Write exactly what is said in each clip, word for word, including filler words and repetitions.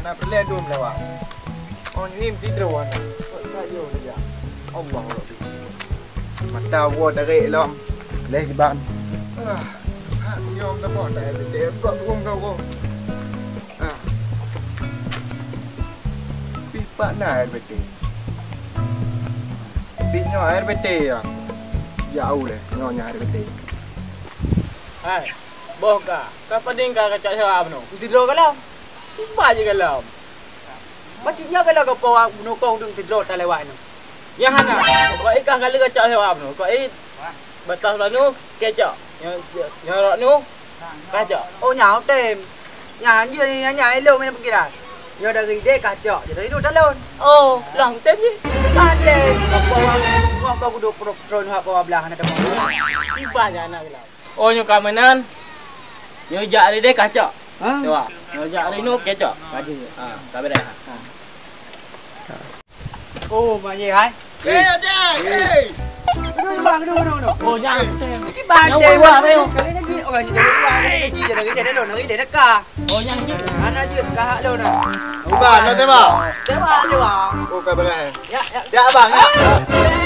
Na peureulèe dum lewat. Oh, ngieng sidroe na. Kok sayoe saja. Allah Rabbi. Mata woe tarék lom. Leh jiban. Ah, hak nyoe taboh dah, dek, dek, kok turun kau, kok. Ah. Pih pat na air beuteh. Pih nyoe air beuteh ya. Ya Allah, nyoe, nyoe air beuteh. Hai, boh ka. Ka pading ka kacok sewa bunoe. Sidroe ka lom. Iba jih ka lom. Macam nyoe ka lom ka po bunoe kong dum sidroe talewat nyoe. Nyang hana. Kok i kah ka lheueh kacok sewa bunoe. Kok i batas lanu kecok. Nyoe, nyoe rot nu kacok. Oh, nyoe tem. Nyan jih, nyan, nyan elok main pikiran. Nyoe dari deh kacok, jadi itu talon. Oh, long tem jih. Kan tem. Kok po wang, kok, kok kudu pro-, pro nu hak po belah na temu. Iba jih anak gila. Oh, nyoe ka meunan. Nyoe jak ari deh kacok. Ha? Coba. Nyoe jak ari nu kecok. Kaji. Ha, ka beres. Ha. Oh, mak ye hai. Eh, Jack. Eh. Aduh, bang, aduh, aduh, aduh. Oh, jangan. Ini bang, Jack. Wah, ayo. Kali lagi orang jadi orang lagi jadi orang jadi orang jadi deka. Oh, jangan. Mana je kahak lo na. Ubah, nak tembak? Tembak, tembak. Oh, ka beres. Ya, ya. Ya, abang, ya.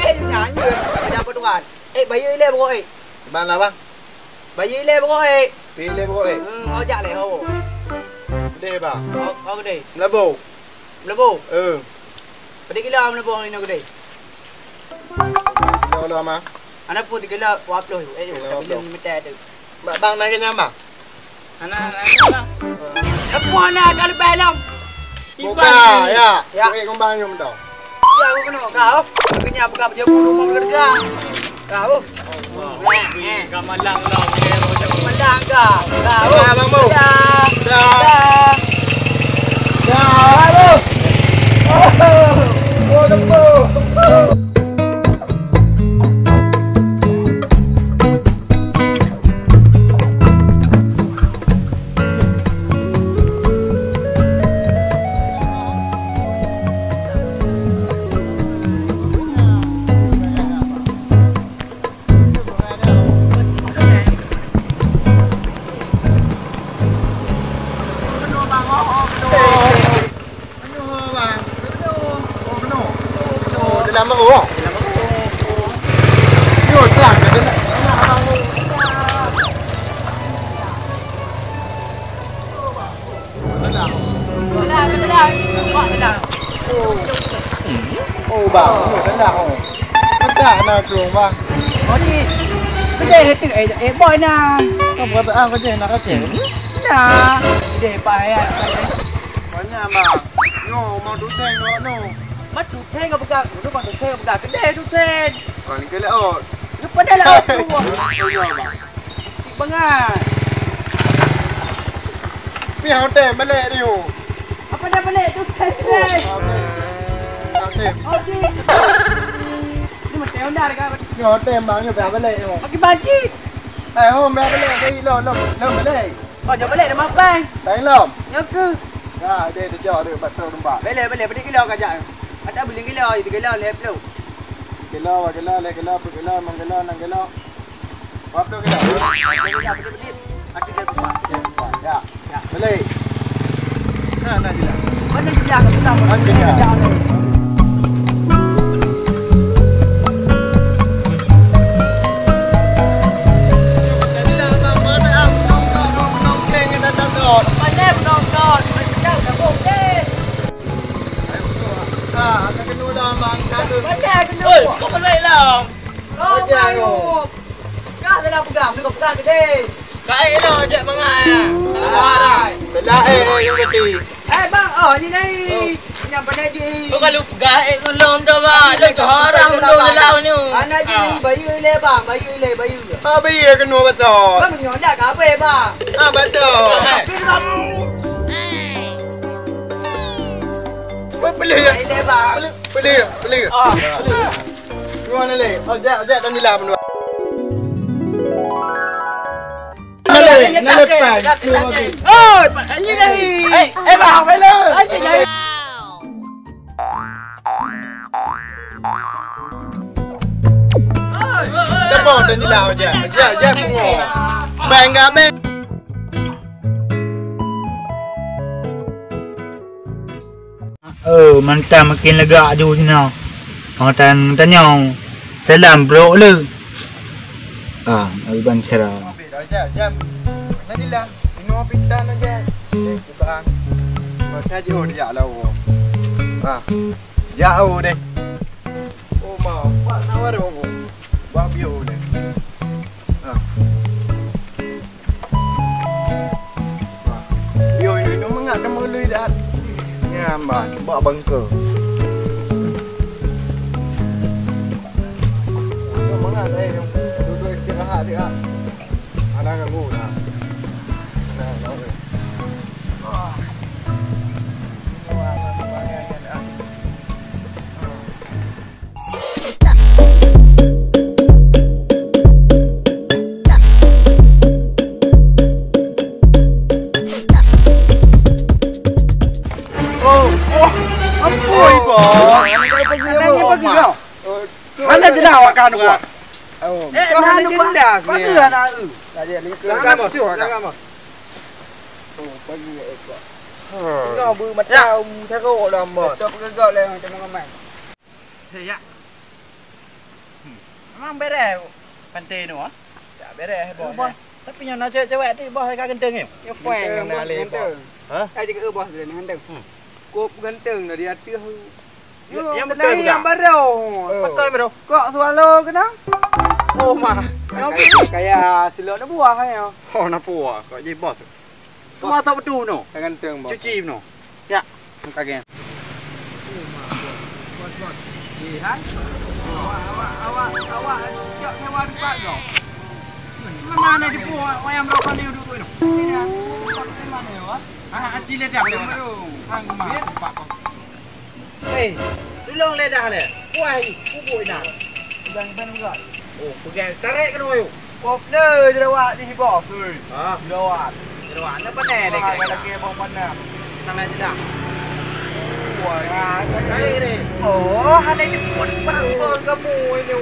Eh, nyanyi. Ada apa tuan? Eh, bayu ilèe bro, eh. Di mana, bang? Bayu ilèe bro, eh. Pi ilèe bro, eh. Hmm, oh, jak leh, oh. Gede, bang. Oh, oh, gede. Melebu. Melebu? Eh. Padum kilo melebu ni gede? Kilo lama. Anak pun tiga kilo dua puluh, eh, kilo dua puluh. Tapi dia minta tu. Bak bang nak kenyang, bang? Hana, hana, hana. Apa nak kalau balong? Buka, ya. Ya. Kuih kumbang nyum tau. Ya, aku kena kau. Kena buka je bulu mau kerja. Kau. Ka malang dah. Malang ka. Kau. Dah, Bang Bo. Dah. Dah. Dah. Dah. Oh, oh, oh, oh. Dalam apa? Dalam apa? Yo, telah. Telah. Telah, telah. Mak telah. Oh. Oh, bang. Telah, oh. Telah na krueng, bang. Oh, ni. Kedai tu, eh, eh, boy na. Kau kata, ah, kau je nak kata. Nah. Kedai payah. Banyak, bang. Nyoe, mau duteng, nyoe, nyoe. Mat duteng ka peugah, dulu mat duteng ka peugah. Kedai duteng. Kon ke laôt. Dia pada laôt tu. Oh, iya, bang. Cik bangat. Pi hotel balik dia. Apa dah balik duteng, kedai? Hotel. Hotel. Okey. Ni mesti Honda dekat. Ni hotel, bang, ni dah balik dia. Okey, bajik. Eh, oh, dah balik. Dah lo, lo, lo balik. Oh, nyoe balek dah mapai. Lain lom. Nyoe keuh. Ya, deh, teucok deh, bak trok teumpat. Balek, balek, padum kilo ka jak. Ada beli kilo, itu kilo, leh puluh. Kilo, dua kilo, leh kilo, peuet kilo, limong kilo, enam kilo. Dua puluh kilo. Dua puluh kilo, padum, padum. Ada tiga puluh empat. Ya. Ya. Balek. Nah, nah, jelas. Mana jelas? Mana jelas? Oi, kau mulai lah. Kau malu. Kau salah pegang, kau pegang gede. Kain lah, jak mangai. Alah, alah. Belah, eh, eh, yang gede. Eh, bang, oh, ni naik. Oh. Yang pandai je. Kau kalau pegang, eh, ulom dah, bang. Dah keharang ulom dalam ni. Anak je ni, bayu le, bang, bayu le, bayu le. Ah, bayu kena betul. Bang, nyonya ka apa, bang? Ah, betul. Tapi, bang. Boleh, boleh ya? Boleh, bang. Boleh, boleh ya? Boleh ya? Ah. Dua ni leh. Oh, jak, jak dan jelah berdua. Naleh, naleh pan. Oi, Pak Haji lagi. Eh, eh, Bang Fela. Haji lagi. Tepok dan jelah, jak. Jak, jak, tengok. Bang, gak bang. Oh, mantap makin lega ju sinoe. Oh, tan tanyong. Salam bro le. Ah, Iban Syara. Jam. Nadilah, inoe pinta na jai. Eh, bukan. Mata jauh dia lawa. Ah. Jauh deh. Oh, ma, pak nak warung aku. Bah bio deh. Ah. Bah. Bio ini, ini mangat kamu lui dah. Nyambat, bak bangka. Ini mangat saya duduk istirahat dia. Ada ganggu dah. Ada ganggu. Ah. Oh, oh, ampun, Bos. Hana jeulaih awak ka hana buah. Oh, eh, hana buah. Bagus anak eu. Hana betul awak. Oh, pagi ya, Bos. Tengok bu mata um sarok dah, Bos. Betul peugah leh macam ramai. Hei, ya. Hmm. Memang bereh pantai tu, ah? Tak bereh, Bos, eh. Tapi nyang na cewek-cewek tu, Bos, ka ganteng ni. Ya, fine, ganteng, ganteng. Ha? Ai jaga, Bos, ganteng. Hmm. Kop ganteng dari atas. Ya, yang betul yang baru. Pakai baru. Kok swallow kena? Oh, mah. Kaya silok na buah ya. Oh, na buah. Kok jadi bos? Tua tak betul no. Ganteng, Bos. Cuci no. Ya. Muka geng. Awak, awak, awak, awak, jak nyawa di pak kau. Mana ada buah wayang rokok ni duduk tu? Ini aku, mana ya? Ah, acil dah dah. Hang mah. Eh, tulông lé dah lé. Wah, kubu ina. Bang, bang, bang. Oh, pegang tarék keunoe yuk. Pop le jerawat di bos. Ha? Jerawat. Jerawat na pané lé. Lagi abang pané. Tangan jedah. Wah, ya, tarék ni. Oh, hana jemput bang kamu ini.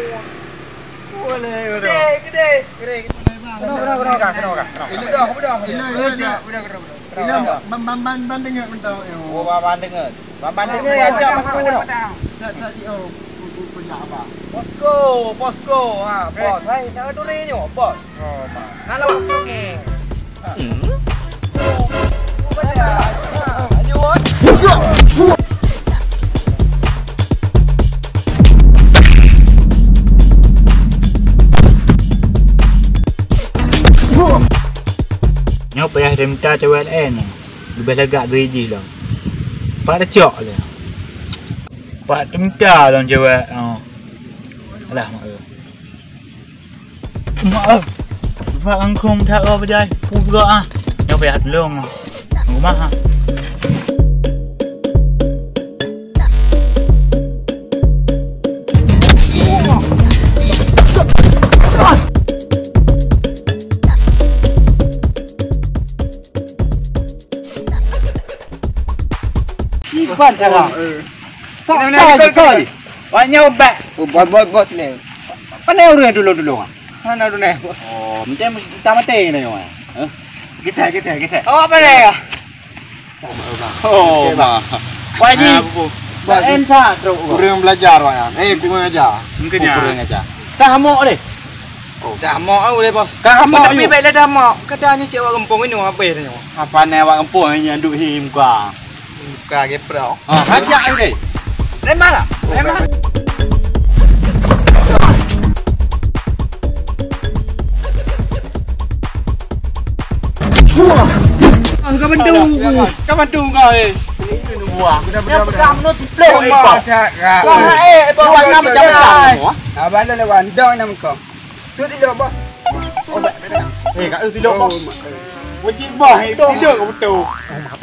Boleh, boleh. Gede, gede. Gede, gede. Kena, kena, kena, kena, kena, kena. Ini dah, udah, udah. Ini dah, udah, udah, udah. Ini dah, ban, ban, ban, ban deungeut mantong. Oh, ban, ban deungeut. Ban, ban deungeut ya, jak aku dah. Tak, tak, oh, aku, aku, aku jak apa? Posko, posko. Ha, bos. Hai, nak duri nyoe, bos. Oh, ma. Nak lawan kamu. Nyoe payah dimita cewek laén, leubeh lagak dari jih lom. Pat tacok lé. Pat dimita lom cewek. Oh. Alah, mak. Mak, eh. Bak kangkong that kau bejai. Pu juga ah. Nyoe payah tulông. Rumah ah. Iban cara. Kau, kau, kau. Wak nyoe bak. Oh, bot, bot, bot ni. Mana urang dulu-dulu ah? Mana urang ni? Oh, macam kita mati ni orang. Hah? Kita, kita, kita. Awak apa ni ya? Oh, ma. Pak Haji. Bak ensa trok. Kurang belajar wak nyan. Eh, kurang ajar. Mungkin ya. Kurang ajar. Dah mok deh. Oh. Dah mok ah, boleh bos. Dah mok. Tapi baiklah dah mok. Katanya cek awak gempong ini habis tanya. Apa ni awak gempong ini duk hi muka? Buka ke pro. Ha, hajak ni. Lembah lah. Lembah. Ka bantu. Ka bantu kau eh. Buah. Dah pegang menut tiplok eh. Wah eh, bawah macam-macam. Abang dah lewat dong nama kau. Tu tidak, bos. Eh, kat tu tidak, bos. Wajib, bos. Eh, tidak kau betul.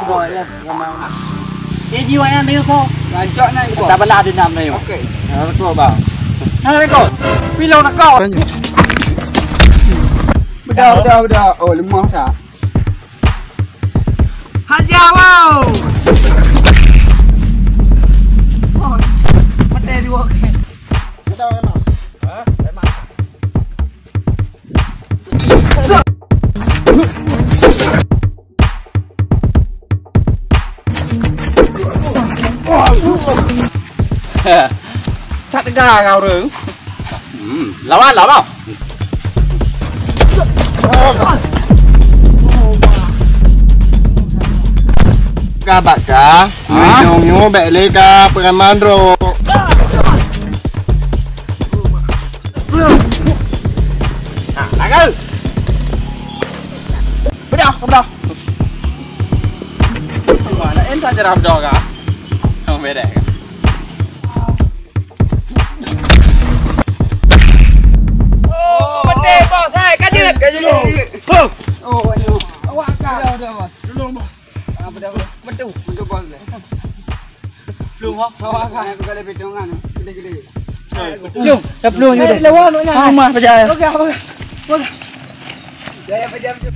Oh, ya. Eh, jiwa yang dia kau. Rancak nak, bos. Tak belah dendam dia. Okey. Assalamualaikum, bang. Assalamualaikum. Pilo nak kau. Bedah, bedah, bedah. Oh, lemah tak? Hajar, wow. Oh, mati dua. Bedah, memang. Ha? Memang. That teuga kah ureueng. Hmm, lawan lah, bang. Ka bak kah? Hah? Meunyoe nyoe bèk lé ka peuraman droe. Nah, lagu. Bedah, bedah. Mana entah cara bedah kah? Oh, beda kah? Oh, betul, bos. Hai, ka jeuet. Ka jeuet. Oh. Oh, aduh. Awak kah? Udah, udah, bos. Tolong, bos. Ah, betul, betul. Betul. Betul, bos. Belum, bos. Awak kah? Aku kali betul kan. Gede-gede. Jom, dah belum, jom. Lewat, mana? Rumah pejah. Okey, apa? Okey.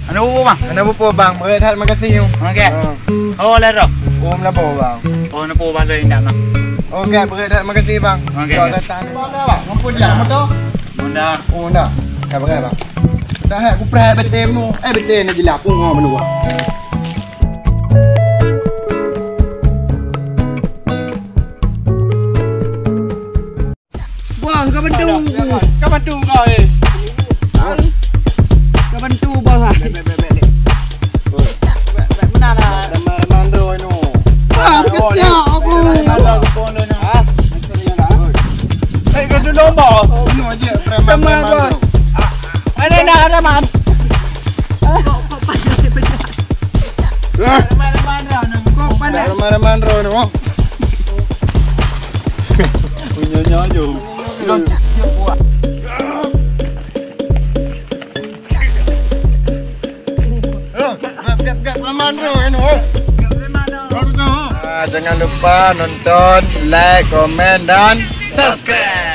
Anu bubur, bang. Anu bubur, bang. Beurehat that makasih nyoe. Okey. Ha. Oh, lah dah. Oh, melapor, bang. Oh, neupeu bang, dah indak, bang. Okey, beurehat that makasih, bang. Okey. Kau datang. Mana, bang? Ngampun dia, motor? Honda. Oh, Honda. Dah beurehat, bang. Dah, hai, kupreh B T M tu. Eh, B T M ni gila, pungo menua. Bos, ka bantu. Ka bantu kau, eh. Ka bantu, bos, ah. Bèk, bèk, bèk, bèk. Bèk, bèk, meunan lah. Teman-teman tu, anu. Ah, kesian aku. Teman-teman tu, aku pun tu, nah. Ha? Eh, kau tu lomba. Anu aja, preman, teman, preman bos. Tu. Ada nak, ada, man. Eh. Preman, preman tu, nah. Kau pandai. Preman, preman tu, nah. Punya nyawa je. Ah, jangan lupa nonton, like, komen, dan subscribe.